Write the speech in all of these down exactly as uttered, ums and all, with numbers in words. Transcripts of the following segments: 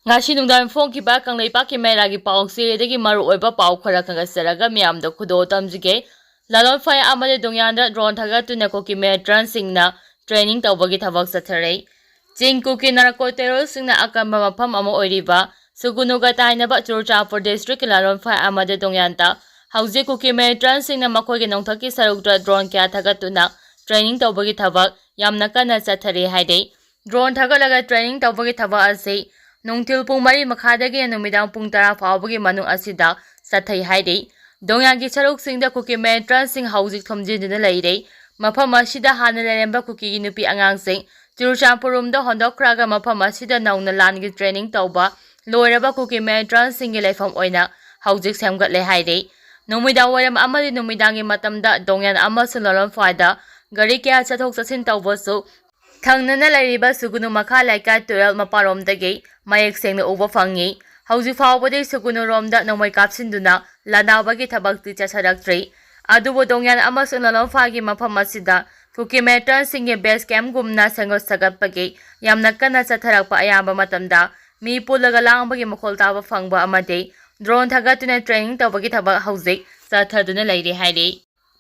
ꯉꯁꯤ ꯅꯨꯡꯗꯥꯡ ꯐꯣꯡꯈꯤꯕ ꯀꯪꯂꯩꯄꯥꯛꯀꯤ ꯃꯦꯂꯥꯒꯤ ꯄꯥꯎꯆꯦꯗꯒꯤ ꯃꯔꯨꯑꯣꯏꯕ ꯄꯥꯎ ꯈꯔ ꯈꯪꯒꯠꯆꯔꯒ ꯃꯤꯌꯥꯝꯗ ꯈꯨꯗꯣꯜ ꯇꯝꯖꯒꯦ꯫ ꯂꯥꯂꯣꯟꯐꯥꯏ ꯑꯃꯗꯤ ꯗꯣꯡꯌꯥꯟꯗ ꯗ꯭ꯔꯣꯟ ꯊꯥꯒꯠꯇꯨꯅ ꯀꯨꯀꯤ ꯃꯤꯂꯤꯇꯦꯟꯁꯤꯡꯅ ꯇ꯭ꯔꯦꯅꯤꯡ ꯇꯧꯕꯒꯤ ꯊꯕꯛ ꯆꯠꯊꯔꯛꯏ꯫ ꯆꯤꯡ ꯀꯨꯀꯤ ꯅꯥꯔꯀꯣ ꯇꯦꯔꯣꯔꯁꯤꯡꯅ ꯑꯀꯟꯕ ꯃꯐꯝ ꯑꯃ ꯑꯣꯏꯔꯤꯕ ꯁꯨꯒꯨꯅꯨꯒ ꯇꯥꯏꯅꯕ ꯆꯨꯔꯆꯥꯟꯄꯨꯔ ꯗꯤꯁꯇ꯭ꯔꯤꯛꯀꯤ ꯂꯥꯂꯣꯟꯐꯥꯏ ꯑꯃꯗꯤ ꯗꯣꯡꯌꯥꯟꯗ ꯍꯧꯖꯤꯛ ꯀꯨꯀꯤ ꯃꯤꯂꯤꯇꯦꯟꯁꯤꯡꯅ ꯃꯈꯣꯏꯒꯤ ꯅꯣꯡꯊꯛꯀꯤ ꯁꯔꯨꯛꯇ ꯗ꯭ꯔꯣꯟ ꯀꯌꯥ ꯊꯥꯒꯠꯇꯨꯅ ꯇ꯭ꯔꯦꯅꯤꯡ ꯇꯧꯕꯒꯤ ꯊꯕꯛ ꯌꯥꯝꯅ ꯀꯟꯅ ꯆꯠꯊꯔꯤ ꯍꯥꯏꯔꯤ꯫ ꯗ꯭ꯔꯣꯟ ꯊꯥꯒꯠꯂꯒ ꯇ꯭ꯔꯦꯅꯤꯡ ꯇꯧꯕꯒꯤ ꯊꯕꯛ ꯑꯁꯤ ꯅꯨꯡꯊꯤꯜ ꯄꯨꯡ ꯃꯔꯤ ꯃꯈꯥꯏꯗꯒꯤꯅ ꯅꯨꯃꯤꯗꯥꯡ ꯄꯨꯡ ꯇꯔꯥ ꯐꯥꯎꯕꯒꯤ ꯃꯅꯨꯡ ꯑꯁꯤꯗ ꯆꯠꯊꯩ ꯍꯥꯏꯔꯤ꯫ ꯗꯣꯡꯌꯥꯟꯒꯤ ꯁꯔꯨꯛꯁꯤꯡꯗ ꯀꯨꯀꯤ ꯃꯤꯂꯤꯇꯦꯟꯁꯤꯡ ꯍꯧꯖꯤꯛ ꯊꯣꯝꯖꯤꯟꯗꯨꯅ ꯂꯩꯔꯦ꯫ ꯃꯐꯝ ꯑꯁꯤꯗ ꯍꯥꯟꯅ ꯂꯩꯔꯝꯕ ꯀꯨꯀꯤꯒꯤ ꯅꯨꯄꯤ ꯑꯉꯥꯡꯁꯤꯡ ꯆꯨꯔꯆꯥꯟꯄꯨꯔ ꯔꯣꯝꯗ ꯍꯣꯟꯗꯣꯛꯈ꯭ꯔꯒ ꯃꯐꯝ ꯑꯁꯤꯗ ꯅꯧꯅ ꯂꯥꯟꯒꯤ ꯇ꯭ꯔꯦꯅꯤꯡ ꯇꯧꯕ ꯂꯣꯏꯔꯕ ꯀꯨꯀꯤ ꯃꯤꯂꯤꯇꯦꯟꯁꯤꯡꯒꯤ ꯂꯩꯐꯝ ꯑꯣꯏꯅ ꯍꯧꯖꯤꯛ ꯁꯦꯝꯒꯠꯂꯦ ꯍꯥꯏꯔꯤ꯫ ꯅꯨꯃꯤꯗꯥꯡ ꯋꯥꯏꯔꯝ ꯑꯃꯗꯤ ꯅꯨꯃꯤꯗꯥꯡꯒꯤ ꯃꯇꯝꯗ ꯗꯣꯡꯌꯥꯟ ꯑꯃꯁꯨꯡ ꯂꯥꯂꯣꯟꯐꯥꯏꯗ ꯒꯥꯔꯤ ꯀꯌꯥ ꯆꯠꯊꯣꯛ ꯆꯠꯁꯤꯟ ꯇꯧꯕꯁꯨ ꯊꯪꯅꯅ ꯂꯩꯔꯤꯕ ꯁꯨꯒꯨꯅꯨ ꯃꯈꯥ ꯂꯩꯀꯥꯏ ꯇꯨꯔꯦꯜ ꯃꯄꯥꯔꯣꯝꯗꯒꯤ ꯃꯌꯦꯛ ꯁꯦꯡꯅ ꯎꯕ ꯐꯪꯉꯤ꯫ ꯍꯧꯖꯤꯛ ꯐꯥꯎꯕꯗꯤ ꯁꯨꯒꯨꯅꯨꯔꯣꯝꯗ ꯅꯣꯡꯃꯩ ꯀꯥꯞꯁꯤꯟꯗꯨꯅ ꯂꯥꯟꯗꯥꯕꯒꯤ ꯊꯕꯛꯇꯤ ꯆꯠꯊꯔꯛꯇ꯭ꯔꯤ꯫ ꯑꯗꯨꯕꯨ ꯗꯣꯡꯌꯥꯟ ꯑꯃꯁꯨꯡ ꯂꯥꯂꯣꯟꯐꯥꯒꯤ ꯃꯐꯝ ꯑꯁꯤꯗ ꯀꯨꯀꯤ ꯃꯤꯂꯤꯇꯦꯟꯁꯤꯡꯒꯤ ꯕꯦꯁ ꯀꯦꯝꯞꯒꯨꯝꯅ ꯁꯦꯝꯒꯠ ꯁꯥꯒꯠꯄꯒꯤ ꯌꯥꯝꯅ ꯀꯟꯅ ꯆꯠꯊꯔꯛꯄ ꯑꯌꯥꯝꯕ ꯃꯇꯝꯗ ꯃꯤ ꯄꯨꯜꯂꯒ ꯂꯥꯡꯕꯒꯤ ꯃꯈꯣꯜ ꯇꯥꯕ ꯐꯪꯕ ꯑꯃꯗꯤ ꯗ꯭ꯔꯣꯟ ꯊꯥꯒꯠꯇꯨꯅ ꯇ꯭ꯔꯦꯅꯤꯡ ꯇꯧꯕꯒꯤ ꯊꯕꯛ ꯍꯧꯖꯤꯛ ꯆꯠꯊꯗꯨꯅ ꯂꯩꯔꯤ ꯍꯥꯏꯔꯤ꯫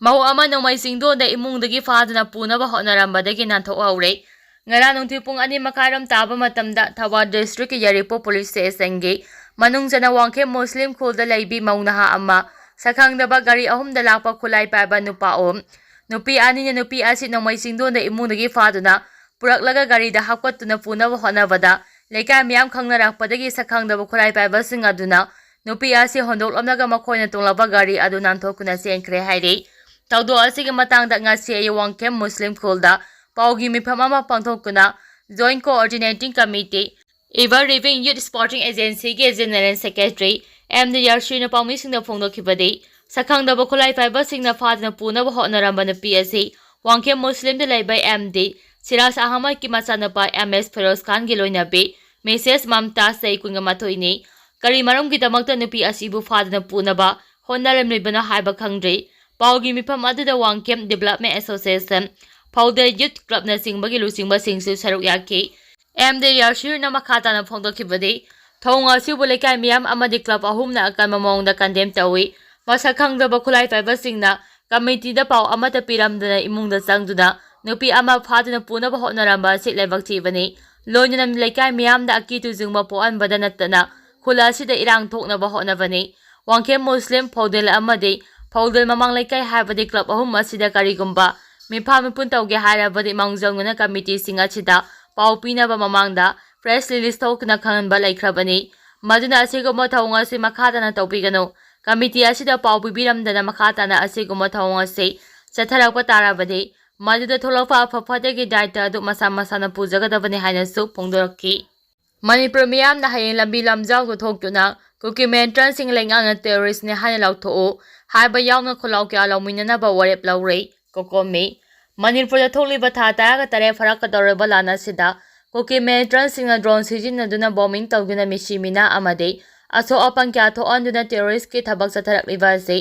ꯃꯧ ꯑꯃ ꯅꯣꯡꯃꯩ ꯆꯤꯡꯗꯣꯟꯗ ꯏꯃꯨꯡꯗꯒꯤ ꯐꯥꯗꯨꯅ ꯄꯨꯅꯕ ꯍꯣꯠꯅꯔꯝꯕꯗꯒꯤ ꯅꯥꯟꯊꯣꯛꯍꯧꯔꯦ꯫ ꯉꯔꯥꯡ ꯅꯨꯡꯊꯤꯜ ꯄꯨꯡ ꯑꯅꯤ ꯃꯈꯥꯏꯔꯣꯝ ꯇꯥꯕ ꯃꯇꯝꯗ ꯊꯧꯕꯥꯜ ꯗꯤꯁꯇ꯭ꯔꯤꯛꯀꯤ ꯌꯥꯏꯔꯤꯄꯣꯛ ꯄꯨꯂꯤꯁ ꯁ꯭ꯇꯦꯁꯟꯒꯤ ꯃꯅꯨꯡ ꯆꯟꯅ ꯋꯥꯡꯈꯦꯝ ꯃꯨꯁꯂꯤꯝ ꯈꯨꯜꯗ ꯂꯩꯕꯤ ꯃꯧ ꯅꯍꯥ ꯑꯃ ꯁꯛꯈꯪꯗꯕ ꯒꯥꯔꯤ ꯑꯍꯨꯝꯗ ꯂꯥꯛꯄ ꯈꯨꯠꯂꯥꯏ ꯄꯥꯏꯕ ꯅꯨꯄꯥ ꯑꯍꯨꯝ, ꯅꯨꯄꯤ ꯑꯅꯤꯅ ꯅꯨꯄꯤ ꯑꯁꯤ ꯅꯣꯡꯃꯩ ꯆꯤꯡꯗꯣꯟꯗ ꯏꯃꯨꯡꯗꯒꯤ ꯐꯥꯗꯨꯅ ꯄꯨꯔꯛꯂꯒ ꯒꯥꯔꯤꯗ ꯍꯥꯞꯀꯠꯇꯨꯅ ꯄꯨꯅꯕ ꯍꯣꯠꯅꯕꯗ ꯂꯩꯀꯥꯏ ꯃꯤꯌꯥꯝ ꯈꯪꯅꯔꯛꯄꯗꯒꯤ ꯁꯛꯈꯪꯗꯕ ꯈꯨꯠꯂꯥꯏ ꯄꯥꯏꯕꯁꯤꯡ ꯑꯗꯨꯅ ꯅꯨꯄꯤ ꯑꯁꯤ ꯍꯣꯟꯗꯣꯛꯂꯝꯂꯒ ꯃꯈꯣꯏꯅ ꯇꯣꯡꯂꯛꯄ ꯒꯥꯔꯤ ꯑꯗꯨ ꯅꯥꯟꯊꯣꯛꯇꯨꯅ ꯆꯦꯟꯈ꯭ꯔꯦ ꯍꯥꯏꯔꯤ꯫ ꯊꯧꯗꯣꯛ ꯑꯁꯤꯒꯤ ꯃꯇꯥꯡꯗ ꯉꯁꯤ ꯑꯌꯨꯛ ꯋꯥꯡꯈꯦꯝ ꯃꯨꯁꯂꯤꯝ ꯈꯨꯜꯗ ꯄꯥꯎꯒꯤ ꯃꯤꯐꯝ ꯑꯃ ꯄꯥꯡꯊꯣꯛꯇꯨꯅ Joint Coordinating Committee, Ever Living Youth Sporting Agencyꯒꯤ General Secretary ꯑꯦꯝ ꯗꯤ ꯌꯥꯔꯁꯨꯏꯅ ꯄꯥꯎꯃꯤꯁꯤꯡꯗ ꯐꯣꯡꯗꯣꯛꯈꯤꯕꯗꯤ, ꯁꯛꯈꯪꯗꯕ ꯈꯨꯠꯂꯥꯏ ꯄꯥꯏꯕꯁꯤꯡꯅ ꯐꯥꯗꯨꯅ ꯄꯨꯅꯕ ꯍꯣꯠꯅꯔꯝꯕ ꯅꯨꯄꯤ ꯑꯁꯤ ꯋꯥꯡꯈꯦꯝ ꯃꯨꯁꯂꯤꯝꯗ ꯂꯩꯕ ꯑꯦꯝ ꯗꯤ ꯁꯤꯔꯥꯖ ꯑꯍꯃꯗꯀꯤ ꯃꯆꯥꯅꯨꯄꯥ ꯑꯦꯝ ꯑꯦꯁ ꯐꯤꯔꯣꯖ ꯈꯥꯟꯒꯤ ꯂꯣꯏꯅꯕꯤ ꯃꯤꯁꯦꯁ ꯃꯝꯇꯥꯖ, ꯆꯍꯤ ꯀꯨꯟꯒ ꯃꯥꯊꯣꯏꯅꯤ꯫ ꯀꯔꯤ ꯃꯔꯝꯒꯤꯗꯃꯛꯇ ꯅꯨꯄꯤ ꯑꯁꯤꯕꯨ ꯐꯥꯗꯨꯅ ꯄꯨꯅꯕ ꯍꯣꯠꯅꯔꯝꯂꯤꯕꯅꯣ ꯍꯥꯏꯕ ꯈꯪꯗ꯭ꯔꯤ꯫ ꯄꯥꯎꯒꯤ ꯃꯤꯐꯝ ꯑꯗꯨꯗ Wangkhem Development Association, Founder Youth Clubꯅꯆꯤꯡꯕꯒꯤ ꯂꯨꯆꯤꯡꯕꯁꯤꯡꯁꯨ ꯁꯔꯨꯛ ꯌꯥꯈꯤ꯫ ꯑꯦꯝ ꯗꯦ ꯌꯥꯁꯤꯔꯅ ꯃꯈꯥ ꯇꯥꯅ ꯐꯣꯡꯗꯣꯛꯈꯤꯕꯗꯤ, ꯊꯧꯑꯣꯡ ꯑꯁꯤꯕꯨ ꯂꯩꯀꯥꯏ ꯃꯤꯌꯥꯝ ꯑꯃꯗꯤ ꯀ꯭ꯂꯕ ꯑꯍꯨꯝꯅ ꯑꯀꯟꯕ ꯃꯑꯣꯡꯗ ꯀꯟꯗꯦꯝ ꯇꯧꯏ꯫ ꯃꯁꯛ ꯈꯪꯗꯕ ꯈꯨꯠꯂꯥꯏ ꯄꯥꯏꯕꯁꯤꯡꯅ ꯀꯃꯤꯇꯤꯗ ꯄꯥꯎ ꯑꯃꯠꯇ ꯄꯤꯔꯝꯗꯅ ꯏꯃꯨꯡꯗ ꯆꯪꯗꯨꯅ ꯅꯨꯄꯤ ꯑꯃ ꯐꯥꯗꯨꯅ ꯄꯨꯅꯕ ꯍꯣꯠꯅꯔꯝꯕ ꯑꯁꯤ ꯂꯥꯏꯕꯛ ꯊꯤꯕꯅꯤ꯫ ꯂꯣꯏꯅꯅ ꯂꯩꯀꯥꯏ ꯃꯤꯌꯥꯝꯗ ꯑꯀꯤ ꯇꯨꯖꯨꯡꯕ ꯄꯣꯛꯍꯟꯕꯗ ꯅꯠꯇꯅ ꯈꯨꯜ ꯑꯁꯤꯗ ꯏꯔꯥꯡ ꯊꯣꯛꯅꯕ ꯍꯣꯠꯅꯕꯅꯤ꯫ ꯋꯥꯡꯈꯦꯝ ꯃꯨꯁꯂꯤꯝ, ꯐꯧꯗꯦꯜ ꯑꯃꯗꯤ ꯐꯧꯗꯦꯜ ꯃꯃꯥꯡ ꯂꯩꯀꯥꯏ ꯍꯥꯏꯕꯗꯤ ꯀ꯭ꯂꯕ ꯑꯍꯨꯝ ꯑꯁꯤꯗ ꯀꯔꯤꯒꯨꯝꯕ ꯃꯤꯐꯥ ꯃꯤꯄꯨꯟ ꯇꯧꯒꯦ ꯍꯥꯏꯔꯕꯗꯤ ꯃꯥꯡꯖꯧꯅꯅ ꯀꯃꯤꯇꯤꯁꯤꯡ ꯑꯁꯤꯗ ꯄꯥꯎ ꯄꯤꯅꯕ ꯃꯃꯥꯡꯗ ꯄ꯭ꯔꯦꯁ ꯔꯤꯂꯤꯖ ꯊꯣꯛꯇꯨꯅ ꯈꯪꯍꯟꯕ ꯂꯩꯈ꯭ꯔꯕꯅꯤ꯫ ꯃꯗꯨꯅ ꯑꯁꯤꯒꯨꯝꯕ ꯊꯧꯑꯣꯡ ꯑꯁꯤ ꯃꯈꯥ ꯇꯥꯅ ꯇꯧꯕꯤꯒꯅꯨ꯫ ꯀꯃꯤꯇꯤ ꯑꯁꯤꯗ ꯄꯥꯎ ꯄꯤꯕꯤꯔꯝꯗꯅ ꯃꯈꯥ ꯇꯥꯅ ꯑꯁꯤꯒꯨꯝꯕ ꯊꯧꯑꯣꯡ ꯑꯁꯤ ꯆꯠꯊꯔꯛꯄ ꯇꯥꯔꯕꯗꯤ ꯃꯗꯨꯗ ꯊꯣꯛꯂꯛꯄ ꯑꯐ ꯐꯠꯇꯒꯤ ꯗꯥꯏꯇ ꯑꯗꯨ ꯃꯁꯥ ꯃꯁꯥꯅ ꯄꯨꯖꯒꯗꯕꯅꯤ ꯍꯥꯏꯅꯁꯨ ꯐꯣꯡꯗꯣꯔꯛꯈꯤ꯫ ꯃꯅꯤꯄꯨꯔ ꯃꯤꯌꯥꯝꯅ ꯍꯌꯦꯡ ꯂꯝꯕꯤ ꯂꯝꯖꯥꯎꯗ ꯊꯣꯛꯇꯨꯅ ꯀꯨꯀꯤ ꯃꯤꯂꯤꯇꯦꯟꯠꯁꯤꯡ ꯂꯩꯉꯥꯛꯅ ꯇꯦꯔꯣꯔꯤꯁ꯭ꯠꯅꯤ ꯍꯥꯏꯅ ꯂꯥꯎꯊꯣꯛꯎ ꯍꯥꯏꯕ ꯌꯥꯎꯅ ꯈꯣꯜꯂꯥꯎ ꯀꯌꯥ ꯂꯧꯃꯤꯟꯅꯅꯕ ꯋꯥꯔꯦꯞ ꯂꯧꯔꯦ꯫ ꯀꯣꯀꯣꯃꯤ꯫ ꯃꯅꯤꯄꯨꯔꯗ ꯊꯣꯛꯂꯤꯕ ꯊꯥ ꯇꯔꯥꯒ ꯇꯔꯦꯠ ꯐꯥꯔꯛꯀꯗꯧꯔꯤꯕ ꯂꯥꯟ ꯑꯁꯤꯗ ꯀꯨꯀꯤ ꯃꯤꯂꯤꯇꯦꯟꯠꯁꯤꯡꯅ ꯗ꯭ꯔꯣꯟ ꯁꯤꯖꯤꯟꯅꯗꯨꯅ ꯕꯣꯝꯕꯤꯡ ꯇꯧꯗꯨꯅ ꯃꯤꯁꯤ ꯃꯤꯅꯥ ꯑꯃꯗꯤ ꯑꯁꯣꯛ ꯑꯄꯟ ꯀꯌꯥ ꯊꯣꯛꯍꯟꯗꯨꯅ ꯇꯦꯔꯣꯔꯤꯁ꯭ꯠꯀꯤ ꯊꯕꯛ ꯆꯠꯊꯔꯛꯂꯤꯕ ꯑꯁꯤ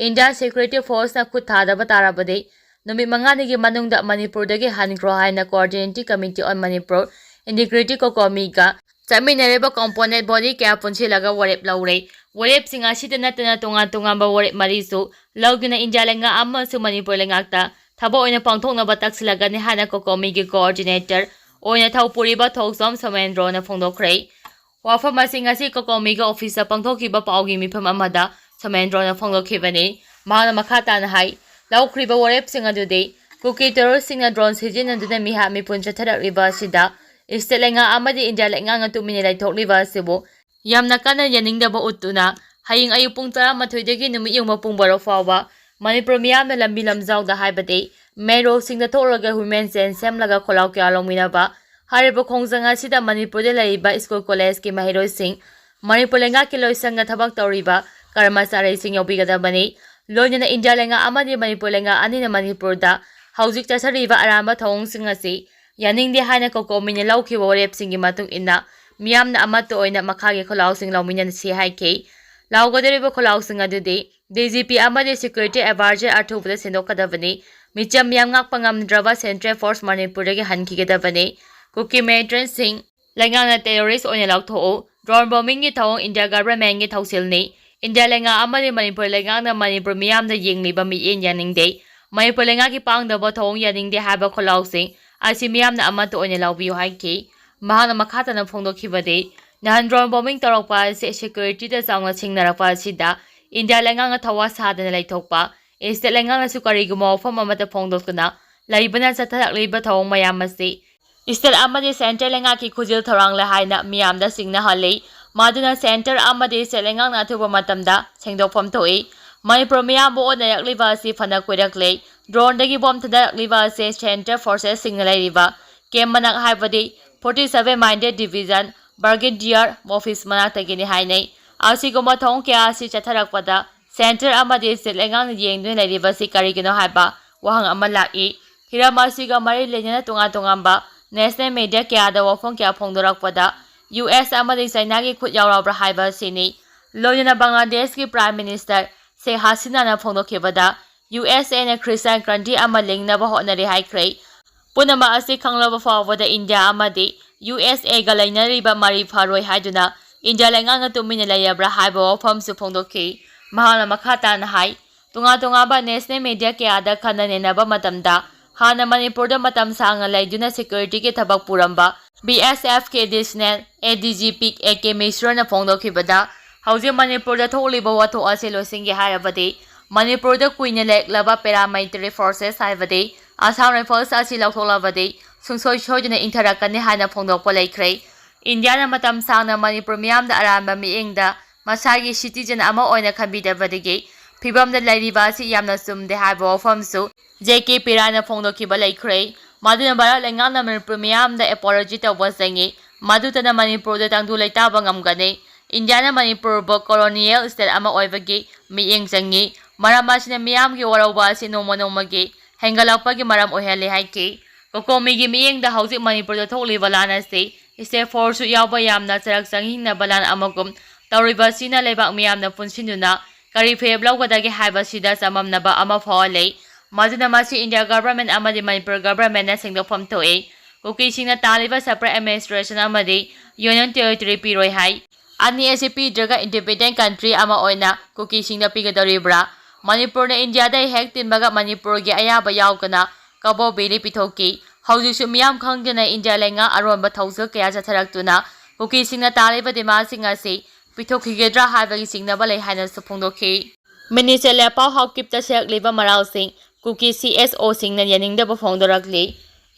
ꯏꯟꯗꯤꯌꯥꯟ ꯁꯦꯀ꯭ꯌꯨꯔꯤꯇꯤ ꯐꯣꯔꯁꯅ ꯈꯨꯠ ꯊꯥꯗꯕ ꯇꯥꯔꯕꯗꯤ ꯅꯨꯃꯤꯠ ꯃꯉꯥꯅꯤꯒꯤ ꯃꯅꯨꯡꯗ ꯃꯅꯤꯄꯨꯔꯗꯒꯤ ꯍꯟꯈ꯭ꯔꯣ ꯍꯥꯏꯅ Coordinating Committee on Manipur Integrity, ꯀꯣꯀꯣꯃꯤꯒ ꯆꯠꯃꯤꯟꯅꯔꯤꯕ component body ꯀꯌꯥ ꯄꯨꯟꯁꯤꯜꯂꯒ ꯋꯥꯔꯦꯞ ꯂꯧꯔꯦ꯫ ꯋꯥꯔꯦꯞꯁꯤꯡ ꯑꯁꯤꯗ ꯅꯠꯇꯅ ꯇꯣꯉꯥꯟ ꯇꯣꯉꯥꯟꯕ ꯋꯥꯔꯦꯞ ꯃꯔꯤꯁꯨ ꯂꯧꯗꯨꯅ ꯏꯟꯗꯤꯌꯥ ꯂꯩꯉꯥꯛ ꯑꯃꯁꯨꯡ ꯃꯅꯤꯄꯨꯔ ꯂꯩꯉꯥꯛꯇ ꯊꯕꯛ ꯑꯣꯏꯅ ꯄꯥꯡꯊꯣꯛꯅꯕ ꯇꯛꯁꯤꯜꯂꯒꯅꯤ ꯍꯥꯏꯅ ꯀꯣꯀꯣꯃꯤꯒꯤ coordinator ꯑꯣꯏꯅ ꯊꯧꯄꯨꯔꯤꯕ ꯊꯣꯛꯆꯣꯝ ꯁꯣꯃꯦꯟꯗ꯭ꯔꯣꯅ ꯐꯣꯡꯗꯣꯛꯈ꯭ꯔꯦ꯫ ꯋꯥꯐꯝ ꯑꯁꯤꯡ ꯑꯁꯤ ꯀꯣꯀꯣꯃꯤꯒꯤ officeꯇ ꯄꯥꯡꯊꯣꯛꯈꯤꯕ ꯄꯥꯎꯒꯤ ꯃꯤꯐꯝ ꯑꯃꯗ ꯁꯣꯃꯦꯟꯗ꯭ꯔꯣꯅ ꯐꯣꯡꯗꯣꯛꯈꯤꯕꯅꯤ꯫ ꯃꯍꯥꯛꯅ ꯃꯈꯥ ꯇꯥꯅ ꯍꯥꯏ, ꯂꯧꯈ꯭ꯔꯤꯕ ꯋꯥꯔꯦꯞꯁꯤꯡ ꯑꯗꯨꯗꯤ ꯀꯨꯀꯤ ꯇꯦꯔꯣꯔꯤꯁ꯭ꯠꯁꯤꯡꯅ ꯗ꯭ꯔꯣꯟ ꯁꯤꯖꯤꯟꯅꯗꯨꯅ ꯃꯤꯍꯥꯠ ꯃꯤꯄꯨꯟ ꯆꯠꯊꯔꯛꯂꯤꯕ ꯑꯁꯤꯗ ꯁ꯭ꯇꯦꯠ ꯂꯩꯉꯥꯛ ꯑꯃꯗꯤ ꯏꯟꯗꯤꯌꯥ ꯂꯩꯉꯥꯛꯅ ꯇꯨꯃꯤꯟꯅ ꯂꯩꯊꯣꯛꯂꯤꯕ ꯑꯁꯤꯕꯨ ꯌꯥꯝꯅ ꯀꯟꯅ ꯌꯥꯅꯤꯡꯗꯕ ꯎꯠꯇꯨꯅ ꯍꯌꯦꯡ ꯑꯌꯨꯛ ꯄꯨꯡ ꯇꯔꯥꯃꯥꯊꯣꯏꯗꯒꯤ ꯅꯨꯃꯤꯠ ꯌꯨꯡꯕ ꯄꯨꯡ ꯕꯥꯔꯣ ꯐꯥꯎꯕ ꯃꯅꯤꯄꯨꯔ ꯃꯤꯌꯥꯝꯅ ꯂꯝꯕꯤ ꯂꯝꯖꯥꯎꯗ ꯍꯥꯏꯕꯗꯤ main roadꯁꯤꯡꯗ ꯊꯣꯛꯂꯒ women chain ꯁꯦꯝꯂꯒ ꯈꯣꯜꯂꯥꯎ ꯀꯌꯥ ꯂꯧꯃꯤꯟꯅꯕ ꯍꯥꯏꯔꯤꯕ ꯈꯣꯡꯖꯪ ꯑꯁꯤꯗ ꯃꯅꯤꯄꯨꯔꯗ ꯂꯩꯔꯤꯕ ꯁ꯭ꯀꯨꯜ ꯀꯣꯂꯦꯖꯀꯤ ꯃꯍꯩꯔꯣꯏꯁꯤꯡ, ꯃꯅꯤꯄꯨꯔ ꯂꯩꯉꯥꯛꯀꯤ ꯂꯣꯏꯁꯪꯗ ꯊꯕꯛ ꯇꯧꯔꯤꯕ ꯀꯔꯃꯆꯥꯔꯤꯁꯤꯡ ꯌꯥꯎꯕꯤꯒꯗꯕꯅꯤ꯫ ꯂꯣꯏꯅꯅ ꯏꯟꯗꯤꯌꯥ ꯂꯩꯉꯥꯛ ꯑꯃꯗꯤ ꯃꯅꯤꯄꯨꯔ ꯂꯩꯉꯥꯛ ꯑꯅꯤꯅ ꯃꯅꯤꯄꯨꯔꯗ ꯍꯧꯖꯤꯛ ꯆꯠꯊꯔꯤꯕ ꯑꯔꯥꯟꯕ ꯊꯧꯑꯣꯡꯁꯤꯡ ꯑꯁꯤ ꯌꯥꯅꯤꯡꯗꯦ ꯍꯥꯏꯅ ꯀꯣꯀꯣꯃꯤꯅ ꯂꯧꯈꯤꯕ ꯋꯥꯔꯦꯞꯁꯤꯡꯒꯤ ꯃꯇꯨꯡ ꯏꯟꯅ ꯃꯤꯌꯥꯝꯅ ꯑꯃꯠꯇ ꯑꯣꯏꯅ ꯃꯈꯥꯒꯤ ꯈꯣꯜꯂꯥꯎꯁꯤꯡ ꯂꯧꯃꯤꯟꯅꯁꯤ ꯍꯥꯏꯈꯤ꯫ ꯂꯥꯎꯒꯗꯧꯔꯤꯕ ꯈꯣꯜꯂꯥꯎꯁꯤꯡ ꯑꯗꯨꯗꯤ ꯗꯤ ꯖꯤ ꯄꯤ ꯑꯃꯗꯤ security advisor ꯑꯊꯨꯕꯗ ꯁꯦꯝꯗꯣꯛꯀꯗꯕꯅꯤ꯫ ꯃꯤꯆꯝ ꯃꯤꯌꯥꯝ ꯉꯥꯛꯄ ꯉꯝꯗ꯭ꯔꯕ central force ꯃꯅꯤꯄꯨꯔꯗꯒꯤ ꯍꯟꯈꯤꯒꯗꯕꯅꯤ꯫ ꯀꯨꯀꯤ ꯃꯤꯂꯤꯇꯦꯟꯠꯁꯤꯡ ꯂꯩꯉꯥꯛꯅ terrorist ꯑꯣꯏꯅ ꯂꯥꯎꯊꯣꯛꯎ꯫ Drone bombingꯒꯤ ꯊꯧꯑꯣꯡ India governmentꯀꯤ ꯊꯧꯁꯤꯜꯅꯤ꯫ India ꯂꯩꯉꯥꯛ ꯑꯃꯗꯤ ꯃꯅꯤꯄꯨꯔ ꯂꯩꯉꯥꯛꯅ ꯃꯅꯤꯄꯨꯔ ꯃꯤꯌꯥꯝꯗ ꯌꯦꯡꯂꯤꯕ ꯃꯤꯠꯌꯦꯡ ꯌꯥꯅꯤꯡꯗꯦ꯫ ꯃꯅꯤꯄꯨꯔ ꯂꯩꯉꯥꯛꯀꯤ ꯄꯥꯡꯗꯕ ꯊꯧꯑꯣꯡ ꯌꯥꯅꯤꯡꯗꯦ ꯍꯥꯏꯕ ꯈꯣꯜꯂꯥꯎꯁꯤꯡ ꯑꯁꯤ ꯃꯤꯌꯥꯝꯅ ꯑꯃꯠꯇ ꯑꯣꯏꯅ ꯂꯧꯕꯤꯌꯨ ꯍꯥꯏꯈꯤ꯫ ꯃꯍꯥꯛꯅ ꯃꯈꯥ ꯇꯥꯅ ꯐꯣꯡꯗꯣꯛꯈꯤꯕꯗꯤ, ꯅꯍꯥꯟ drone bombing ꯇꯧꯔꯛꯄ ꯑꯁꯤ securityꯗ ꯆꯥꯎꯅ ꯁꯤꯡꯅꯔꯛꯄ ꯑꯁꯤꯗ India ꯂꯩꯉꯥꯛꯅ ꯊꯋꯥ ꯁꯥꯗꯅ ꯂꯩꯊꯣꯛꯄ, state ꯂꯩꯉꯥꯛꯅꯁꯨ ꯀꯔꯤꯒꯨꯝꯕ ꯋꯥꯐꯝ ꯑꯃꯠꯇ ꯐꯣꯡꯗꯣꯛꯇꯅ ꯂꯩꯕꯅ ꯆꯠꯊꯔꯛꯂꯤꯕ ꯊꯧꯑꯣꯡ ꯃꯌꯥꯝ ꯑꯁꯤ state ꯑꯃꯗꯤ centre ꯂꯩꯉꯥꯛꯀꯤ ꯈꯨꯖꯤꯜ ꯊꯧꯔꯥꯡꯂꯦ ꯍꯥꯏꯅ ꯃꯤꯌꯥꯝꯗ ꯁꯤꯡꯅꯍꯜꯂꯤ꯫ ꯃꯗꯨꯅ centre ꯑꯃꯗꯤ state ꯂꯩꯉꯥꯛꯅ ꯑꯊꯨꯕ ꯃꯇꯝꯗ ꯁꯦꯡꯗꯣꯛꯐꯝ ꯊꯣꯛꯏ꯫ ꯃꯅꯤꯄꯨꯔ ꯃꯤꯌꯥꯝꯕꯨ ꯑꯣꯟꯅꯔꯛꯂꯤꯕ ꯑꯁꯤ ꯐꯅ ꯀꯨꯏꯔꯛꯂꯦ꯫ Droneꯗꯒꯤ bomb ꯊꯥꯗꯔꯛꯂꯤꯕ ꯑꯁꯤ centre forcesꯁꯤꯡꯅ ꯂꯩꯔꯤꯕ camp ꯃꯅꯥꯛ ꯍꯥꯏꯕꯗꯤ forty seven Minded Division Brigadier office ꯃꯅꯥꯛꯇꯒꯤꯅꯤ ꯍꯥꯏꯅꯩ꯫ ꯑꯁꯤꯒꯨꯝꯕ ꯊꯧꯑꯣꯡ ꯀꯌꯥ ꯑꯁꯤ ꯆꯠꯊꯔꯛꯄꯗ centre ꯑꯃꯗꯤ state ꯂꯩꯉꯥꯛꯅ ꯌꯦꯡꯗꯨꯅ ꯂꯩꯔꯤꯕꯁꯤ ꯀꯔꯤꯒꯤꯅꯣ ꯍꯥꯏꯕ ꯋꯥꯍꯪ ꯑꯃ ꯂꯥꯛꯏ꯫ ꯍꯤꯔꯝ ꯑꯁꯤꯒ ꯃꯔꯤ ꯂꯩꯅꯅ ꯇꯣꯉꯥꯟ ꯇꯣꯉꯥꯟꯕ national media ꯀꯌꯥꯗ ꯋꯥꯐꯝ ꯀꯌꯥ ꯐꯣꯡꯗꯣꯔꯛꯄꯗ U S ꯑꯃꯗꯤ Chinaꯒꯤ ꯈꯨꯠ ꯌꯥꯎꯔꯕ꯭ꯔꯥ ꯍꯥꯏꯕ ꯑꯁꯤꯅꯤ꯫ ꯂꯣꯏꯅꯅ ꯕꯪꯒ꯭ꯂꯥꯗꯦꯁꯀꯤ Prime Minister Sheikh Hasinaꯅ ꯐꯣꯡꯗꯣꯛꯈꯤꯕꯗ, U S Aꯅ Christian country ꯑꯃ ꯂꯤꯡꯅꯕ ꯍꯣꯠꯅꯔꯤ ꯍꯥꯏꯈ꯭ꯔꯦ꯫ ꯄꯨꯝꯅꯃꯛ ꯑꯁꯤ ꯈꯪꯂꯕ ꯐꯥꯎꯕꯗ India ꯑꯃꯗꯤ U S Aꯒ ꯂꯩꯅꯔꯤꯕ ꯃꯔꯤ ꯐꯔꯣꯏ ꯍꯥꯏꯗꯨꯅ India ꯂꯩꯉꯥꯛꯅ ꯇꯨꯃꯤꯟꯅ ꯂꯩꯔꯕ꯭ꯔꯥ ꯍꯥꯏꯕ ꯋꯥꯐꯝꯁꯨ ꯐꯣꯡꯗꯣꯛꯈꯤ꯫ ꯃꯍꯥꯛꯅ ꯃꯈꯥ ꯇꯥꯅ ꯍꯥꯏ, ꯇꯣꯉꯥꯟ ꯇꯣꯉꯥꯟꯕ national media ꯀꯌꯥꯗ ꯈꯟꯅ ꯅꯩꯅꯕ ꯃꯇꯝꯗ ꯍꯥꯟꯅ ꯃꯅꯤꯄꯨꯔꯗ ꯃꯇꯝ ꯁꯥꯡꯅ ꯂꯩꯗꯨꯅ securityꯒꯤ ꯊꯕꯛ ꯄꯨꯔꯝꯕ B S Fꯀꯤ additional A D G P A K ꯃꯤꯁ꯭ꯔꯅ ꯐꯣꯡꯗꯣꯛꯈꯤꯕꯗ, ꯍꯧꯖꯤꯛ ꯃꯅꯤꯄꯨꯔꯗ ꯊꯣꯛꯂꯤꯕ ꯋꯥꯊꯣꯛ ꯑꯁꯤ ꯂꯣꯏꯁꯤꯟꯒꯦ ꯍꯥꯏꯔꯕꯗꯤ ꯃꯅꯤꯄꯨꯔꯗ ꯀꯨꯏꯅ ꯂꯩꯔꯛꯂꯕ paramilitary forces ꯍꯥꯏꯕꯗꯤ Assam Rifles ꯑꯁꯤ ꯂꯧꯊꯣꯛꯂꯕꯗꯤ ꯁꯨꯡꯁꯣꯏ ꯁꯣꯏꯗꯅ ꯏꯪꯊꯔꯛꯀꯅꯤ ꯍꯥꯏꯅ ꯐꯣꯡꯗꯣꯛꯄ ꯂꯩꯈ꯭ꯔꯦ꯫ Indiaꯅ ꯃꯇꯝ ꯁꯥꯡꯅ ꯃꯅꯤꯄꯨꯔ ꯃꯤꯌꯥꯝꯗ ꯑꯔꯥꯟꯕ ꯃꯤꯠꯌꯦꯡꯗ ꯃꯁꯥꯒꯤ citizen ꯑꯃ ꯑꯣꯏꯅ ꯈꯟꯕꯤꯗꯕꯗꯒꯤ ꯐꯤꯕꯝꯗ ꯂꯩꯔꯤꯕ ꯑꯁꯤ ꯌꯥꯝꯅ ꯆꯨꯝꯗꯦ ꯍꯥꯏꯕ ꯋꯥꯐꯝꯁꯨ J K ꯄꯤꯔꯥꯅ ꯐꯣꯡꯗꯣꯛꯈꯤꯕ ꯂꯩꯈ꯭ꯔꯦ꯫ ꯃꯗꯨꯅ ꯚꯥꯔꯠ ꯂꯩꯉꯥꯛꯅ ꯃꯅꯤꯄꯨꯔ ꯃꯤꯌꯥꯝꯗ apology ꯇꯧꯕ ꯆꯪꯉꯤ꯫ ꯃꯗꯨꯇꯅ ꯃꯅꯤꯄꯨꯔꯗ ꯇꯪꯗꯨ ꯂꯩꯇꯥꯕ ꯉꯝꯒꯅꯤ꯫ Indiaꯅ ꯃꯅꯤꯄꯨꯔꯕꯨ colonial state ꯑꯃ ꯑꯣꯏꯕꯒꯤ ꯃꯤꯠꯌꯦꯡ ꯆꯪꯉꯤ꯫ ꯃꯔꯝ ꯑꯁꯤꯅ ꯃꯤꯌꯥꯝꯒꯤ ꯋꯥꯔꯧꯕ ꯑꯁꯤ ꯅꯣꯡꯃ ꯅꯣꯡꯃꯒꯤ ꯍꯦꯟꯒꯠꯂꯛꯄꯒꯤ ꯃꯔꯝ ꯑꯣꯏꯍꯜꯂꯤ ꯍꯥꯏꯈꯤ꯫ ꯀꯣꯀꯣꯃꯤꯒꯤ ꯃꯤꯠꯌꯦꯡꯗ ꯍꯧꯖꯤꯛ ꯃꯅꯤꯄꯨꯔꯗ ꯊꯣꯛꯂꯤꯕ ꯂꯥꯟ ꯑꯁꯤ state forceꯁꯨ ꯌꯥꯎꯕ ꯌꯥꯝꯅ ꯆꯔꯛ ꯆꯍꯤꯡꯅꯕ ꯂꯥꯟ ꯑꯃꯒꯨꯝ ꯇꯧꯔꯤꯕ ꯑꯁꯤꯅ ꯂꯩꯕꯥꯛ ꯃꯤꯌꯥꯝꯅ ꯄꯨꯟꯁꯤꯟꯗꯨꯅ ꯀꯔꯤ ꯐꯤꯔꯦꯞ ꯂꯧꯒꯗꯒꯦ ꯍꯥꯏꯕꯁꯤꯗ ꯆꯃꯝꯅꯕ ꯑꯃ ꯐꯥꯎꯍꯜꯂꯤ꯫ ꯃꯗꯨꯅ ꯃꯁꯤ India government ꯑꯃꯗꯤ ꯃꯅꯤꯄꯨꯔ governmentꯅ ꯁꯦꯡꯗꯣꯛꯐꯝ ꯊꯣꯛꯏ꯫ ꯀꯨꯀꯤꯁꯤꯡꯅ ꯇꯥꯜꯂꯤꯕ separate administration ꯑꯃꯗꯤ union territory ꯄꯤꯔꯣꯏ ꯍꯥꯏ꯫ ꯑꯅꯤ ꯑꯁꯤ ꯄꯤꯗ꯭ꯔꯒ independent country ꯑꯃ ꯑꯣꯏꯅ ꯀꯨꯀꯤꯁꯤꯡꯗ ꯄꯤꯒꯗꯧꯔꯤꯕ꯭ꯔꯥ? ꯃꯅꯤꯄꯨꯔꯅ ꯏꯟꯗꯤꯌꯥꯗ ꯍꯦꯛ ꯇꯤꯟꯕꯒ ꯃꯅꯤꯄꯨꯔꯒꯤ ꯑꯌꯥꯕ ꯌꯥꯎꯗꯅ ꯀꯕꯣ ꯚꯦꯂꯤ ꯄꯤꯊꯣꯛꯈꯤ꯫ ꯍꯧꯖꯤꯛꯁꯨ ꯃꯤꯌꯥꯝ ꯈꯪꯗꯅ ꯏꯟꯗꯤꯌꯥ ꯂꯩꯉꯥꯛ ꯑꯔꯣꯟꯕ ꯊꯧꯁꯤꯜ ꯀꯌꯥ ꯆꯠꯊꯔꯛꯇꯨꯅ ꯀꯨꯀꯤꯁꯤꯡꯅ ꯇꯥꯜꯂꯤꯕ demandꯁꯤꯡ ꯑꯁꯤ ꯄꯤꯊꯣꯛꯈꯤꯒꯗ꯭ꯔꯥ ꯍꯥꯏꯕꯒꯤ ꯆꯤꯡꯅꯕ ꯂꯩ ꯍꯥꯏꯅꯁꯨ ꯐꯣꯡꯗꯣꯛꯈꯤ꯫ Minister ꯂꯦꯄꯥꯎ ꯍꯥꯎꯀꯤꯞꯇ ꯁꯤꯔꯛꯂꯤꯕ ꯃꯔꯥꯜꯁꯤꯡ ꯀꯨꯀꯤ CSOꯁꯤꯡꯅ ꯌꯥꯅꯤꯡꯗꯕ ꯐꯣꯡꯗꯣꯔꯛꯂꯤ꯫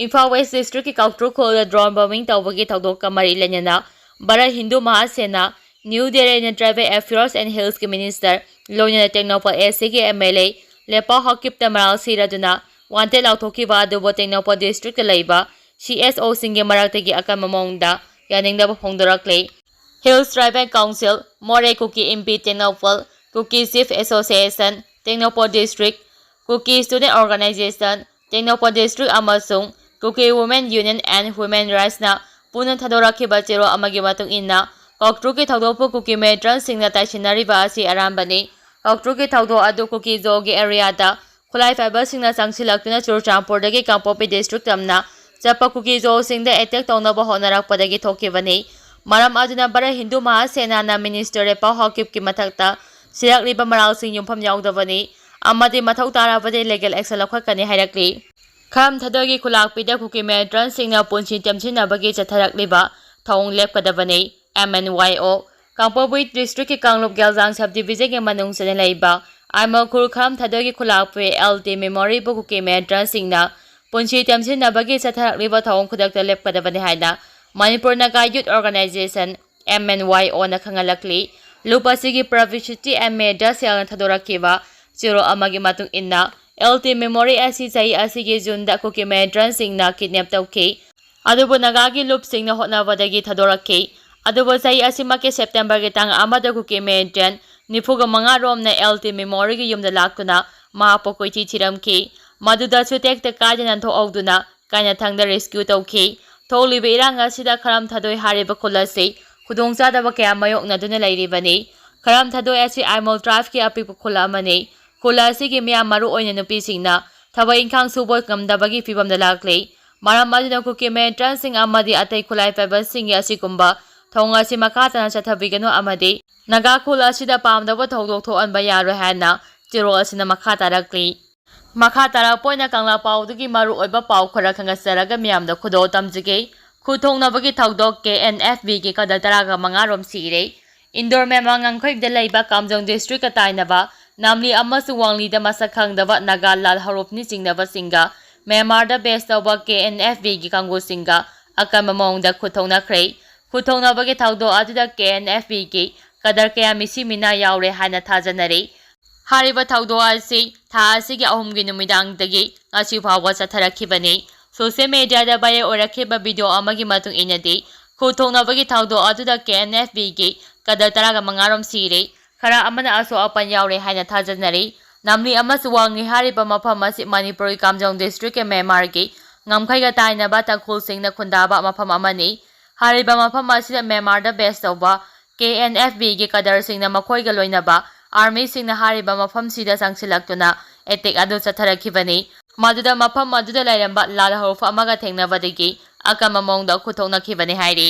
ꯏꯝꯐꯥꯜ West Districtꯀꯤ ꯀꯥꯎꯇ꯭ꯔꯨ ꯈꯨꯜꯗ drone bombing ꯇꯧꯕꯒꯤ ꯊꯧꯗꯣꯛꯀ ꯃꯔꯤ ꯂꯩꯅꯅ Bharat Hindu ꯃꯍꯥꯁꯦꯅꯥ, New Delhi Tribal Affairs and Hillsꯀꯤ Minister, ꯂꯣꯏꯅꯅ ꯇꯦꯡꯅꯧꯄꯜ ACꯒꯤ MLA ꯂꯦꯄꯥꯎ ꯍꯥꯎꯀꯤꯞꯇ ꯃꯔꯥꯜ ꯁꯤꯔꯗꯨꯅ wanted ꯂꯥꯎꯊꯣꯛꯈꯤꯕ ꯑꯗꯨꯕꯨ ꯇꯦꯡꯅꯧꯄꯜ Districtꯀ ꯂꯩꯕ CSOꯁꯤꯡꯒꯤ ꯃꯔꯛꯇꯒꯤ ꯑꯀꯟꯕ ꯃꯑꯣꯡꯗ ꯌꯥꯅꯤꯡꯗꯕ ꯐꯣꯡꯗꯣꯔꯛꯂꯤ꯫ Hills Tribal Council, ꯃꯣꯔꯦ ꯀꯨꯀꯤ ꯏꯝꯄꯤ ꯇꯦꯡꯅꯧꯄꯜ, ꯀꯨꯀꯤ Chief Association, ꯇꯦꯡꯅꯧꯄꯜ District, ꯀꯨꯀꯤ Student Organization, ꯇꯦꯡꯅꯧꯄꯜ District ꯑꯃꯁꯨꯡ ꯀꯨꯀꯤ Women Union and Human Rightsꯅ ꯄꯨꯟꯅ ꯊꯥꯗꯣꯔꯛꯈꯤꯕ ꯆꯦꯔꯣꯜ ꯑꯃꯒꯤ ꯃꯇꯨꯡ ꯏꯟꯅ, ꯀꯥꯎꯇ꯭ꯔꯨꯒꯤ ꯊꯧꯗꯣꯛꯄꯨ ꯀꯨꯀꯤ militantꯁꯤꯡꯅ ꯇꯥꯏꯁꯤꯟꯅꯔꯤꯕ ꯑꯁꯤ ꯑꯔꯥꯟꯕꯅꯤ꯫ ꯀꯥꯎꯇ꯭ꯔꯨꯒꯤ ꯊꯧꯗꯣꯛ ꯑꯗꯨ ꯀꯨꯀꯤ ꯖꯣꯒꯤ areaꯗ ꯈꯨꯠꯂꯥꯏ ꯄꯥꯏꯕꯁꯤꯡꯅ ꯆꯪꯁꯤꯜꯂꯛꯇꯨꯅ ꯆꯨꯔꯆꯥꯟꯄꯨꯔꯗꯒꯤ ꯀꯥꯡꯄꯣꯛꯄꯤ District ꯇꯝꯅ ꯆꯠꯄ ꯀꯨꯀꯤ ꯖꯣꯁꯤꯡꯗ attack ꯇꯧꯅꯕ ꯍꯣꯠꯅꯔꯛꯄꯗꯒꯤ ꯊꯣꯛꯈꯤꯕꯅꯤ꯫ ꯃꯔꯝ ꯑꯗꯨꯅ ꯚꯥꯔꯠ ꯍꯤꯟꯗꯨ ꯃꯍꯥꯁꯦꯅꯥꯅ Minister ꯂꯦꯄꯥꯎ ꯍꯥꯎꯀꯤꯞꯀꯤ ꯃꯊꯛꯇ ꯁꯤꯔꯛꯂꯤꯕ ꯃꯔꯥꯜꯁꯤꯡ ꯌꯨꯝꯐꯝ ꯌꯥꯎꯗꯕꯅꯤ ꯑꯃꯗꯤ ꯃꯊꯧ ꯇꯥꯔꯕꯗꯤ legal action ꯂꯧꯈꯠꯀꯅꯤ ꯍꯥꯏꯔꯛꯂꯤ꯫ ꯈꯔꯝ ꯊꯥꯗꯣꯏꯒꯤ ꯈꯨꯂꯥꯛꯄꯤꯗ ꯀꯨꯀꯤ militantꯁꯤꯡꯅ ꯄꯨꯟꯁꯤ ꯇꯦꯝꯁꯤꯟꯅꯕꯒꯤ ꯆꯠꯊꯔꯛꯂꯤꯕ ꯊꯧꯑꯣꯡ ꯂꯦꯞꯀꯗꯕꯅꯤ꯫ MNYO꯫ ꯀꯥꯡꯄꯣꯛꯄꯤ Districtꯀꯤ ꯀꯥꯡꯂꯨꯞ ꯒꯦꯜꯖꯥꯡ Subdivisionꯒꯤ ꯃꯅꯨꯡ ꯆꯟꯅ ꯂꯩꯕ ꯑꯥꯏꯃꯣꯜ ꯈꯨꯜ ꯈꯔꯝ ꯊꯥꯗꯣꯏꯒꯤ ꯈꯨꯂꯥꯛꯄꯤ LT Memorialꯕꯨ ꯀꯨꯀꯤ militantꯁꯤꯡꯅ ꯄꯨꯟꯁꯤ ꯇꯦꯝꯁꯤꯟꯅꯕꯒꯤ ꯆꯠꯊꯔꯛꯂꯤꯕ ꯊꯧꯑꯣꯡ ꯈꯨꯗꯛꯇ ꯂꯦꯞꯀꯗꯕꯅꯤ ꯍꯥꯏꯅ ꯃꯅꯤꯄꯨꯔ ꯅꯥꯒꯥ Youth Organization, MNYOꯅ ꯈꯪꯍꯜꯂꯛꯂꯤ꯫ ꯂꯨꯞ ꯑꯁꯤꯒꯤ publicity and media cellꯅ ꯊꯥꯗꯣꯔꯛꯈꯤꯕ ꯆꯦꯔꯣꯜ ꯑꯃꯒꯤ ꯃꯇꯨꯡ ꯏꯟꯅ, LT Memorial ꯑꯁꯤ ꯆꯍꯤ ꯑꯁꯤꯒꯤ Juneꯗ ꯀꯨꯀꯤ militantꯁꯤꯡꯅ kidnap ꯇꯧꯈꯤ꯫ ꯑꯗꯨꯕꯨ ꯅꯥꯒꯥꯒꯤ ꯂꯨꯞꯁꯤꯡꯅ ꯍꯣꯠꯅꯕꯗꯒꯤ ꯊꯥꯗꯣꯔꯛꯈꯤ꯫ ꯑꯗꯨꯕꯨ ꯆꯍꯤ ꯑꯁꯤꯃꯛꯀꯤ Septemberꯒꯤ ꯇꯥꯡ ꯑꯃꯗ ꯀꯨꯀꯤ militant ꯅꯤꯐꯨꯒ ꯃꯉꯥ ꯔꯣꯝꯅ LT Memorialꯒꯤ ꯌꯨꯝꯗ ꯂꯥꯛꯇꯨꯅ ꯃꯍꯥꯛꯄꯨ ꯀꯣꯏꯊꯤ ꯊꯤꯔꯝꯈꯤ꯫ ꯃꯗꯨꯗꯁꯨ ꯇꯦꯛꯇ ꯀꯥꯏꯗꯅ ꯊꯣꯛꯍꯧꯗꯨꯅ ꯀꯥꯏꯅꯊꯪꯗ rescue ꯇꯧꯈꯤ꯫ ꯊꯣꯛꯂꯤꯕ ꯏꯔꯥꯡ ꯑꯁꯤꯗ ꯈꯔꯝ ꯊꯥꯗꯣꯏ ꯍꯥꯏꯔꯤꯕ ꯈꯨꯜ ꯑꯁꯤ ꯈꯨꯗꯣꯡꯆꯥꯗꯕ ꯀꯌꯥ ꯃꯥꯌꯣꯛꯅꯗꯨꯅ ꯂꯩꯔꯤꯕꯅꯤ꯫ ꯈꯔꯝ ꯊꯥꯗꯣꯏ ꯑꯁꯤ ꯑꯥꯏꯃꯣꯜ tribeꯀꯤ ꯑꯄꯤꯛꯄ ꯈꯨꯜ ꯑꯃꯅꯤ꯫ ꯈꯨꯜ ꯑꯁꯤꯒꯤ ꯃꯤꯌꯥꯝ, ꯃꯔꯨꯑꯣꯏꯅ ꯅꯨꯄꯤꯁꯤꯡꯅ, ꯊꯕꯛ ꯏꯪꯈꯥꯡ ꯁꯨꯕ ꯉꯝꯗꯕꯒꯤ ꯐꯤꯚꯝꯗ ꯂꯥꯛꯂꯤ꯫ ꯃꯔꯝ ꯑꯗꯨꯅ ꯀꯨꯀꯤ ꯃꯤꯂꯤꯇꯦꯟꯠꯁꯤꯡ ꯑꯃꯗꯤ ꯑꯇꯩ ꯈꯨꯠꯂꯥꯏ ꯄꯥꯏꯕꯁꯤꯡꯒꯤ ꯑꯁꯤꯒꯨꯝꯕ ꯊꯧꯑꯣꯡ ꯑꯁꯤ ꯃꯈꯥ ꯇꯥꯅ ꯆꯠꯊꯕꯤꯒꯅꯨ ꯑꯃꯗꯤ ꯅꯥꯒꯥ ꯈꯨꯜ ꯑꯁꯤꯗ ꯄꯥꯝꯗꯕ ꯊꯧꯗꯣꯛ ꯊꯣꯛꯍꯟꯕ ꯌꯥꯔꯣꯏ ꯍꯥꯏꯅ ꯆꯦꯔꯣꯜ ꯑꯁꯤꯅ ꯃꯈꯥ ꯇꯥꯔꯛꯂꯤ꯫ ꯃꯈꯥ ꯇꯥꯔꯛꯄ ꯑꯣꯏꯅ ꯀꯪꯂꯥ ꯄꯥꯎꯗꯒꯤ ꯃꯔꯨꯑꯣꯏꯕ ꯄꯥꯎ ꯈꯔ ꯈꯪꯒꯠꯆꯔꯒ ꯃꯤꯌꯥꯝꯗ ꯈꯨꯗꯣꯜ ꯇꯝꯖꯒꯦ꯫ ꯈꯨꯠ ꯊꯣꯡꯅꯕꯒꯤ ꯊꯧꯗꯣꯛ ꯀꯦ ꯑꯦꯟ ꯑꯦꯐ ꯕꯤꯒꯤ ꯀꯥꯗꯔ ꯇꯔꯥꯒ ꯃꯉꯥ ꯔꯣꯝ ꯁꯤꯔꯦ꯫ ꯏꯟꯗꯣꯔ ꯃꯦꯃꯥ ꯉꯝꯈꯩꯗ ꯂꯩꯕ ꯀꯥꯝꯖꯣꯡ ꯗꯤꯁꯇ꯭ꯔꯤꯛꯀ ꯇꯥꯏꯅꯕ ꯅꯥꯝꯂꯤ ꯑꯃꯁꯨꯡ ꯋꯥꯡꯂꯤꯗ ꯃꯁꯛ ꯈꯪꯗꯕ ꯅꯥꯒꯥ ꯂꯥꯜ ꯍꯧꯔꯨꯞꯅ ꯆꯤꯡꯅꯕꯁꯤꯡꯒ ꯃ꯭ꯌꯥꯟꯃꯥꯔꯗ ꯕꯦꯁ ꯇꯧꯕ ꯀꯦ ꯑꯦꯟ ꯑꯦꯐ ꯕꯤꯒꯤ ꯀꯥꯡꯕꯨꯁꯤꯡꯒ ꯑꯀꯟꯕ ꯃꯑꯣꯡꯗ ꯈꯨꯠ ꯊꯣꯛꯅꯈ꯭ꯔꯦ꯫ ꯈꯨꯠ ꯊꯣꯛꯅꯕꯒꯤ ꯊꯧꯗꯣꯛ ꯑꯗꯨꯗ ꯀꯦ ꯑꯦꯟ ꯑꯦꯐ ꯕꯤꯒꯤ ꯀꯥꯗꯔ ꯀꯌꯥ ꯃꯤꯁꯤ ꯃꯤꯅꯥ ꯌꯥꯎꯔꯦ ꯍꯥꯏꯅ ꯊꯥꯖꯅꯔꯤ꯫ ꯍꯥꯏꯔꯤꯕ ꯊꯧꯗꯣꯛ ꯑꯁꯤ ꯊꯥ ꯑꯁꯤꯒꯤ ꯑꯍꯨꯝꯒꯤ ꯅꯨꯃꯤꯗꯥꯡꯗꯒꯤ ꯉꯁꯤ ꯐꯥꯎꯕ ꯆꯠꯊꯔꯛꯈꯤꯕꯅꯤ꯫ ꯁꯣꯁꯤꯌꯦꯜ ꯃꯤꯗꯤꯌꯥꯗ ꯚꯥꯏꯔꯦꯜ ꯑꯣꯏꯔꯛꯈꯤꯕ ꯚꯤꯗꯤꯑꯣ ꯑꯃꯒꯤ ꯃꯇꯨꯡ ꯏꯟꯅꯗꯤ, ꯈꯨꯠ ꯊꯣꯛꯅꯕꯒꯤ ꯊꯧꯗꯣꯛ ꯑꯗꯨꯗ ꯀꯦ ꯑꯦꯟ ꯑꯦꯐ ꯕꯤꯒꯤ ꯀꯥꯗꯔ ꯇꯔꯥꯒ ꯃꯉꯥ ꯔꯣꯝ ꯁꯤꯔꯦ, ꯈꯔ ꯑꯃꯅ ꯑꯁꯣꯛ ꯑꯄꯟ ꯌꯥꯎꯔꯦ ꯍꯥꯏꯅ ꯊꯥꯖꯅꯔꯤ꯫ ꯅꯥꯝꯂꯤ ꯑꯃꯁꯨꯡ ꯋꯥꯡꯂꯤ ꯍꯥꯏꯔꯤꯕ ꯃꯐꯝ ꯑꯁꯤ ꯃꯅꯤꯄꯨꯔꯒꯤ ꯀꯥꯝꯖꯣꯡ ꯗꯤꯁꯇ꯭ꯔꯤꯛꯀꯤ ꯃ꯭ꯌꯥꯟꯃꯥꯔꯒꯤ ꯉꯝꯈꯩꯒ ꯇꯥꯏꯅꯕ ꯇꯥꯡꯈꯨꯜꯁꯤꯡꯅ ꯈꯨꯟꯗꯥꯕ ꯃꯐꯝ ꯑꯃꯅꯤ꯫ ꯍꯥꯏꯔꯤꯕ ꯃꯐꯝ ꯑꯁꯤꯗ ꯃ꯭ꯌꯥꯟꯃꯥꯔꯗ ꯕꯦꯁ ꯇꯧꯕ ꯀꯦ ꯑꯦꯟ ꯑꯦꯐ ꯕꯤꯒꯤ ꯀꯥꯗꯔꯁꯤꯡꯅ ꯃꯈꯣꯏꯒ ꯂꯣꯏꯅꯕ ꯑꯥꯔꯃꯤꯁꯤꯡꯅ ꯍꯥꯏꯔꯤꯕ ꯃꯐꯝꯁꯤꯗ ꯆꯪꯁꯤꯜꯂꯛꯇꯨꯅ ꯑꯦꯇꯦꯛ ꯑꯗꯨ ꯆꯠꯊꯔꯛꯈꯤꯕꯅꯤ꯫ ꯃꯗꯨꯗ ꯃꯐꯝ ꯑꯗꯨꯗ ꯂꯩꯔꯝꯕ ꯂꯥꯜ ꯍꯧꯔꯨꯞ ꯑꯃꯒ ꯊꯦꯡꯅꯕꯗꯒꯤ ꯑꯀꯟꯕ ꯃꯑꯣꯡꯗ ꯈꯨꯠ ꯊꯣꯛꯅꯈꯤꯕꯅꯤ ꯍꯥꯏꯔꯤ꯫